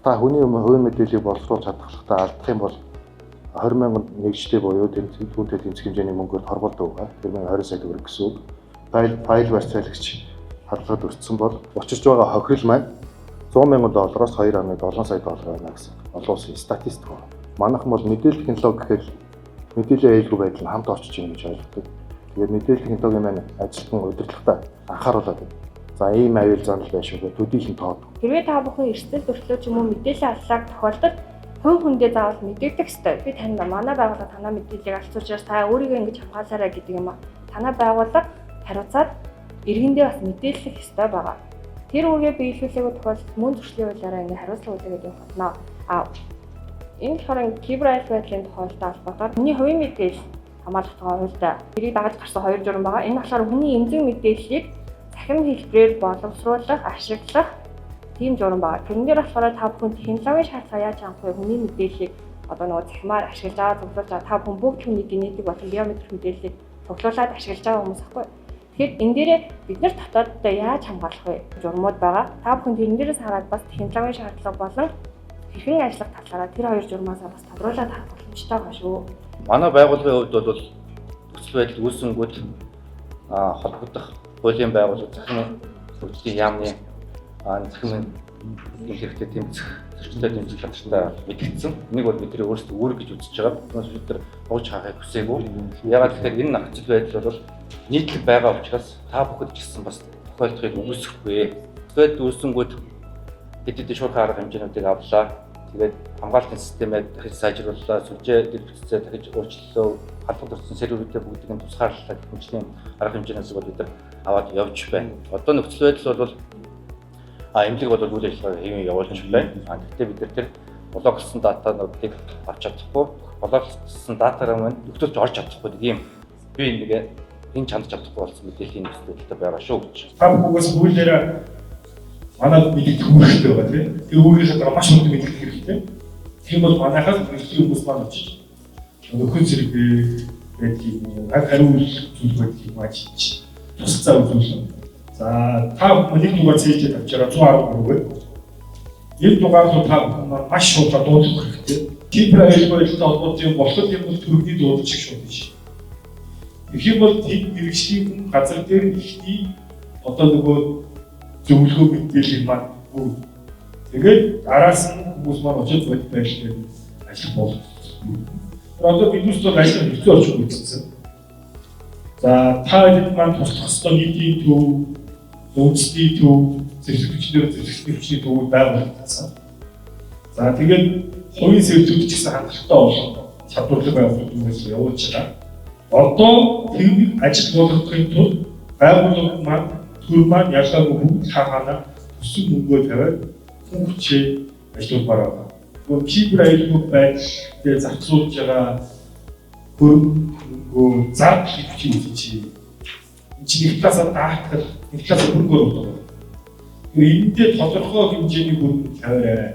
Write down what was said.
Та хүний хувийн мэдээллийг боловсруулж хадгалахдаа алдах юм бол 20 мянган нэгжтэй буюу түүнтэй тэнцэх хэмжээний мөнгөөр хоргоолдог байгаа. Тэр маань 20 сая төгрөг гэсэн үг. Файл барьцаалагч хадгалаад өртсөн бол учирч байгаа хохирол маань 100 мянган доллароос 2.7 сая доллар байна гэсэн олон улсын статистик байна. Манайхан бол мэдээлэл технологи гэхээр мэдээллийн аюулгүй байдал нь хамт орчиж байна гэж ойлгодог. Тэгээд мэдээлэл технологийн маань ажилтан удирдлагатай анхааруулад байна. За ийм аюул занал байх шүү гэх төдийлөн тоодог. Хэрвээ та бүхэн эрсдэл өртлөө ч юм уу мэдээлэл аллааг тохиолдолд хувь хүндээ заавал мэдэгдэх ёстой. Би танд манай байгууллага танаа мэдээллийг алдсан учраас та өөрийгөө ингэж хамгаалаарай гэдэг юм а. Танай байгууллага хариуцаад иргэндээ бас мэдээлэх ёстой байгаа. Тэр үүргээ биелүүлээгүй тохиолдолд мөн зөрчлийн хуулиараа ингэ хариуцлага хүлээгээд явах болно. А энэ болохоор кибер аюулгүй байдлын тохиолдолтой холбоотойгоор хүний хувийн мэдээлэл хамгаалах хуультай тэрийг дагаж гарсан хоёр журам байгаа. Энэ болохоор хүний эмзэг мэдээллийг цахим хэлбэрээр боловсруулах, ашиглах тийм журам байгаа. Тэрэн дээр болохоор та бүхэн технологийн шаардлага яаж хангах вэ? Хүний мэдээллийг одоо нөгөө цахимаар ашиглаж байгаа, цуглуулж байгаа. Та бүхэн бүгд хүний генетик болон биометрик мэдээллийг цуглуулад ашиглаж байгаа хүмүүс аахгүй. Тэгэхээр энэ дээрээ бид нар дотооддоо яаж хамгаалах вэ? Журмууд байгаа. Та бүхэн тэрэн дээрээс хараад бас технологийн шаардлага болон хэрхэн ажиллах талаараа тэр хоёр журмаасаа бас тодруулаад харах боломжтой байгаа шүү. Манай байгууллагын хувьд бол нөхцөл байдал үүсэнгүүт холбогдох хуулийн байгууллага захин хөгжлийн яамны захин хэрэгтэй тэмцэх зөрчилтэй тэмцэх чадвартай мэдгдсэн. Энийг бол бидний өөрсдөө үүрэг гэж үзэж байгаа. Бид нар хууж хаахыг хүсээгүй. Яагаад гэхээр энэ нөхцөл байдал бол нийтлэг байгаа учраас та бүхэнд ч гэсэн бас тохиолдохыг үгүйсэхгүй. Байдал үүсэнгүүт хэд хэдэн шуурхай арга хэмжээнүүдийг авлаа. Тэгээд хамгаалтын системээ дахиж сайжрууллаа, сүлжээ дэлгэцээ дахиж өөрчлөлөө, халдвар төрсэн серверүүдээ бүгдийг нь тусгаарлалаа гэх мэтийн арга хэмжээнээс бол бид нар аваад явж байна. Одоо нөхцөл байдал бол эмнэлэг бол үйл ажиллагаа хэвэн явуулж байна. Гэхдээ бид нар тэр блоклсон датануудыг авч чадахгүй, блоклсон датаараа мань нөхцөлж орж чадахгүй нэг юм би нэг энэ чандж чадахгүй болсон мэдээллийн нөхцөл байдалтай байгаа шүү гэж. Та бүхнээс хуулиараа манай мэдээлэл үүрэгтэй байгаа тийм. Тэр үүргийнхээ дараа маш өндөр мэдээлэл хэрэгтэй. Тийм бол манайхаас мэргэжлийн хүмүүс маань очиж нөхөн зэрэг байдгийг хариу зүйл байдгийг маань чиж тусалцаа үзүүлнэ. За та бүхэн нэг дугаар цээжээ тавьчаараа 113 гээд. Энэ дугаар руу та бүхэн маань маш шудраг дуудлах хэрэгтэй. Кибер аюулгүй байдалтай холбоотой юм болоход юм бол төрөгний дуудлага шиг шууд биш. Тэгэх юм бол тэд мэргэжлийн хүн газар дээр ихний одоо нөгөө зөвлөгөө мэдээлэл маань бүгд. Тэгээд араас нь хүмүүс маань очиж бодит байдал дээр ажиллах бол. Одоо биднээс бол ажиллах хэцүү орчин үүссэн. За та хэд маань туслах ёстой нийтийн төв, үндэсний төв, зэвсэгчдэр зэвсэгчдийн хүчний төвүүд байгуулагдсан. За тэгээд хувийн сэргэлтүүд ч гэсэн хангалттай олон чадварлаг байгууллагууд явуулж байгаа. Одоо тэрнийг ажил болгохын тулд байгууллага маань төр маань ялгаагүй бүгд хаагаана өссөн мөнгөө тавиад хүн хүчээ ажиллуулмаар байгаа. Нөгөө кибер аюулгүй байдал дээр зарцуулж байгаа хөрөнгө мөнгөө зардал гэж чи үзэж чи. Энд чинь нэг талаасаа даатгал, нэг талаасаа хөрөнгө оруулалт байгаа. Тэгээ энэндээ тодорхой хэмжээний хөрөнгө тавиарай.